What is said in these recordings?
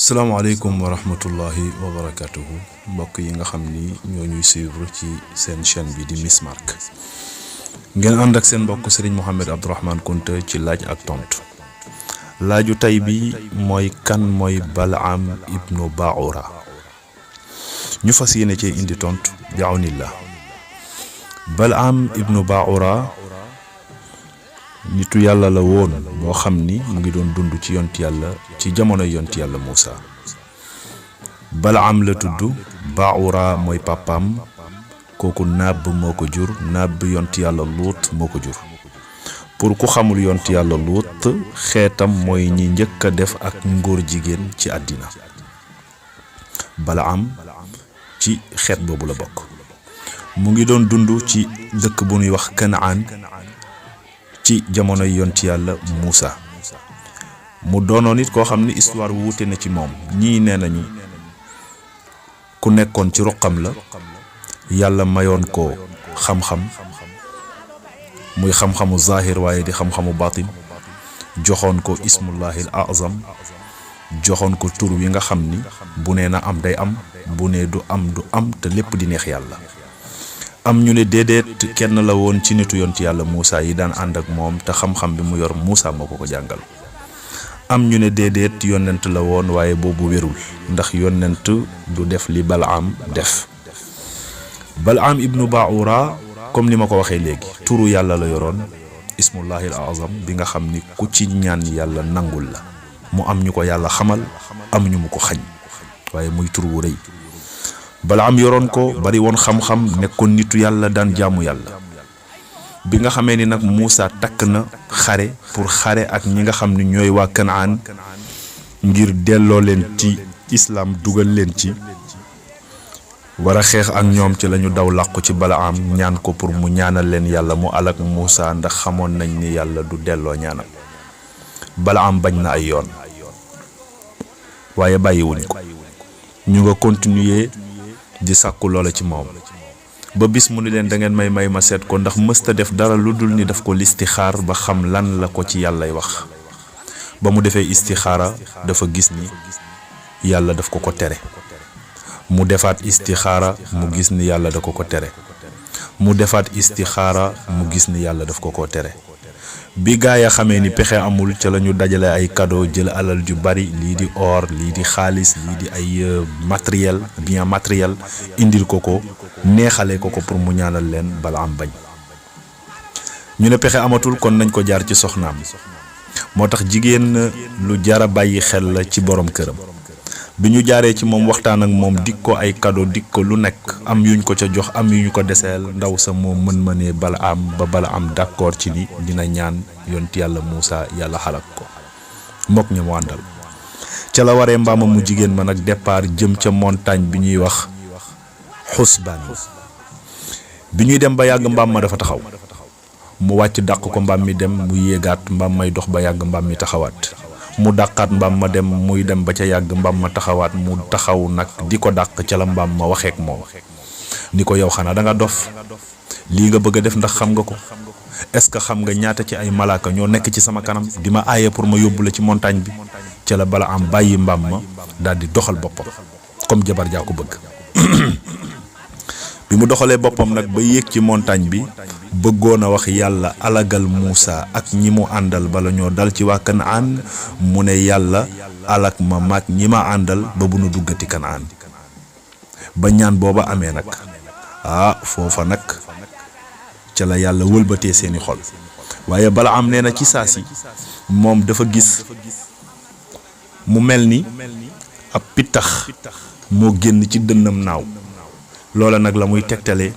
salaamaaleykum wa rahmatullahi wa barakatuhu mbokk yi nga xam ni ñoo ñuy suivre ci seen chaîne bi di Miss Mark ngeen ànd ak seen mbokk Serigne Mohamed Abdourahmane Kounta ci laaj ak tontu laaju tay bi mooy kan mooy Balaam ibnu Baura ñu fas yéene cee indi tontu bi awnillah. Balaam ibnu Baura nitu yàlla la woon boo xam ni mu ngi doon dund ci yonti yàlla ci jamono yonti yàlla Muusa. Balaam la tudd, Baura mooy papaam, kooku Naab moo ko jur, Naab yonti yàlla Luut moo ko jur. pour ku xamul yonti yàlla Luut, xeetam mooy ñi njëkk a def ak ngóor jigéen ci àddina. Balaam ci xeet boobu la bokk. mu ngi doon dund ci dëkk bu ñuy wax Kanaan ci jamono yonti yàlla Muusa. mu doonoon nit koo xam ni histoire wuute na ci moom. ñii nee nañu ku nekkoon ci ruqam la, yàlla mayoon ko xam-xam, muy xam-xamu zahir waaye di xam-xamu batin, joxoon ko ismullahil azam, joxoon ko tur wi nga xam ni bu nee na am day am, bu nee du am te lépp di neex yàlla. am ñu ne déedéet kenn la woon ci nitu yonti yàlla Muusa yi daan ànd ak moom te xam-xam bi mu yor Muusa moo ko jàngal. am ñu ne déedéet yonent la woon waaye boobu wérul ndax yonent du def li Balaam def. Balaam ibnu Baura comme ni ma ko waxee léegi turu yàlla la yoroon, ismullahil azam bi nga xam ni ku ci ñaan yàlla nangul la. mu am ñu ko yàlla xamal, am ñu mu ko xañ, waaye muy tur wu rëy. Balaam yoroon ko bari woon xam-xam, nekkoon nitu yàlla daan jaamu yàlla. bi nga xamee ni nag Muusa takk na xare pour xare ak ñi nga xam ni ñooy waa Kanaan ngir delloo leen ci islam, dugal leen ci, war a xeex ak ñoom ci lañu daw làqu ci Balaam ñaan ko pour mu ñaanal leen yàlla mu alak Muusa ndax xamoon nañ ni yàlla du delloo ñaanal. Balaam bañ na ay yoon waaye bàyyiwuñ ko, ñu nga continuer di sàkku loola ci moom ba bis mu ni leen da ngeen may ma seet ko ndax mësta def dara lu dul ni daf ko listixaar ba xam lan la ko ci yàllay wax. ba mu defee istixaara dafa gis ni yàlla daf ko tere. mu defaat istixaara mu gis ni yàlla da ko tere. mu defaat istixaara mu gis ni yàlla daf ko tere. bi gaa ya xamee ni pexe amul ca la ñu dajale ay cadeau, jël alal ju bari, lii di or, lii di xaalis, lii di ay matériel, bien matériel, indil ko neexale ko pour mu ñaanal leen. Balaam bañ. ñu ne pexe amatul kon nañ ko jaar ci soxnaam. moo tax jigéen lu jara bàyyi xel la ci borom këram. bi ñu jaaree ci moom waxtaan ak moom dik ko ay cadeau, dik ko lu nekk, am yuñ ko ca jox, am yuñ ko deseel, ndaw sa moom mën-mënee Balaam ba Balaam d'accord ci ni dina ñaan yonti yàlla Muusa yàlla xalak ko mbokk ña mu àndal. ca la waree mbaamam mu jigéen ma nag départ jëm ca montagne bi ñuy wax Xusbaan. bi ñuy dem ba yàgg mbaam ma dafa taxaw, mu wàcc dàq ko, mbaam mi dem, mu yéegaat, mbaam may dox ba yàgg mbaam mi taxawaat, mu dàqaat mbaam ma dem, muy dem ba ca yàgg mbaam ma taxawaat, mu taxaw nag di ko dàq. ca la mbaam ma waxeek moom ni ko yow xanaa da nga dof, lii nga bëgg a def ndax xam nga ko? est-ce que xam nga ñaata ci ay malaaka ñoo nekk ci sama kanam di ma aaye pour ma yóbbu la ci montagne bi? ca la Balaam bàyyi mbaam ma daal di doxal boppam comme jabar jaa ko bëgg. bi mu doxalee boppam nag ba yéeg ci montagne bi, bëggoon a wax yàlla alagal Muusa ak ñi mu àndal bala ñoo dal ci waa Kanaan, mu ne yàlla alak ma mag ñi ma àndal ba bu nu duggati Kanaan. ba ñaan booba amee nag foofa nag ca la yàlla wëlbatee seeni xol. waaye Balaam nee na ci saa si moom dafa gis mu mel ni ab pittax moo génn ci dënnam naaw. loola nag la muy tegtale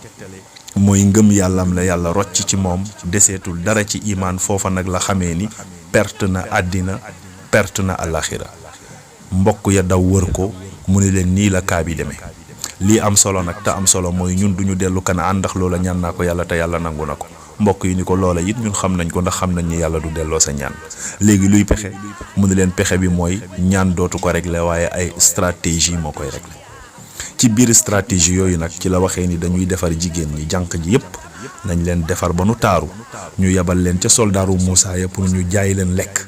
mooy ngëm yàllam la yàlla rocc ci moom, deseetul dara ci imaan. foofa nag la xamee ni perte na àddina, perte na alaxira. mbokk ya daw wër ko, mu ne leen nii la kaa bi demee. lii am solo nag te am solo mooy ñun duñu dellu Kanaan ndax loola ñaan naa ko yàlla te yàlla nangu na ko. mbokk yi ni ko loola it ñun xam nañ ko ndax xam nañ ni yàlla du delloo sa ñaan. léegi luy pexe? mu ne leen pexe bi mooy ñaan dootu ko régler waaye ay stratégie moo koy régler. ci biir stratégie yooyu nag ci la waxee ni dañuy defar jigéen ñi, jànq ji yépp nañ leen defar ba nu taaru, ñu yabal leen ca soldaaru Muusa ya pour ñu jaay leen lekk.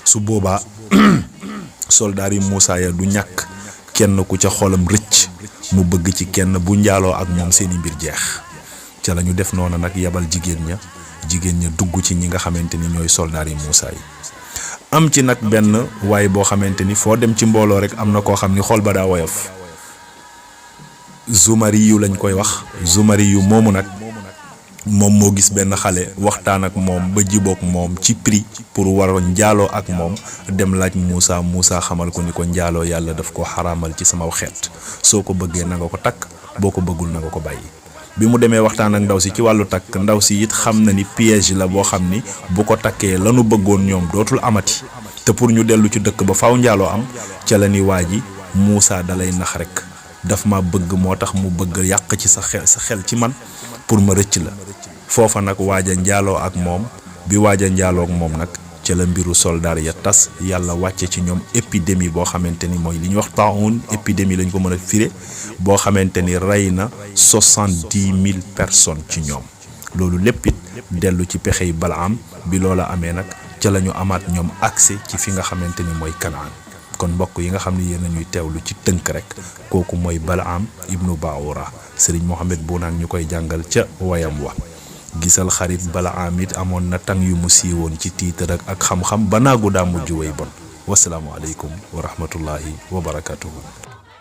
su boobaa soldaar yi Muusa ya du ñàkk kenn ku ca xolam rëcc mu bëgg ci kenn bu njaaloo ak moom seeni mbir jeex ca la ñu def noonu nag yabal jigéen ña dugg ci ñi nga xamante ni ñooy soldaar yi Muusa yi am ci nag benn waay boo xamante ni foo dem ci mbooloo rek am na koo xam ni xol ba daa woyof Zumari yu lañ koy wax Zumari yu moomu nag moom moo gis benn xale waxtaan ak moom ba jibook moom ci prix pour war njaaloo ak moom dem laaj Muusa xamal ko ni ko njaaloo yàlla daf ko xaraamal ci sama xeet soo ko bëggee na nga ko takk boo ko bëggul na nga ko bàyyi. bi mu demee waxtaan ak ndaw si ci wàllu takk ndaw si it xam na ni piège la boo xam ni bu ko takkee lanu bëggoon ñoom dootul amati te pour ñu dellu ci dëkk ba faw njaaloo am ca la ni waa ji Muusa dalay nax rek daf ma bëgg moo tax mu bëgg yàq ci sa xel ci man pour ma rëcc la foofa nag waaja njaaloo ak moom bi waaja njaaloo ak moom nag ca la mbiru soldaar ya tas yàlla wàcce ci ñoom épidémie boo xamante ni mooy li ñuy wax taawun épidémie lañ ko mën a firé boo xamante ni rey na 70,000 personnes ci ñoom loolu lépp it dellu ci pexey Balaam bi loola amee nag ca la ñu amaat ñoom accès ci fi nga xamante ni mooy Kanaan kon mbokk yi nga xam ne yéen a ñuy teewlu ci tënk rek kooku mooy Balaam ibnu Baawura Serigne Mohamed Bounang ñu koy jàngal ca wayam wa gisal xarit Balaam it amoon na tàng yu mu siiwoon ci tiitar ak xam-xam ba naagu daa mujj way bon wasalaamu aleykum wa rahmatullahi wa barakatuhu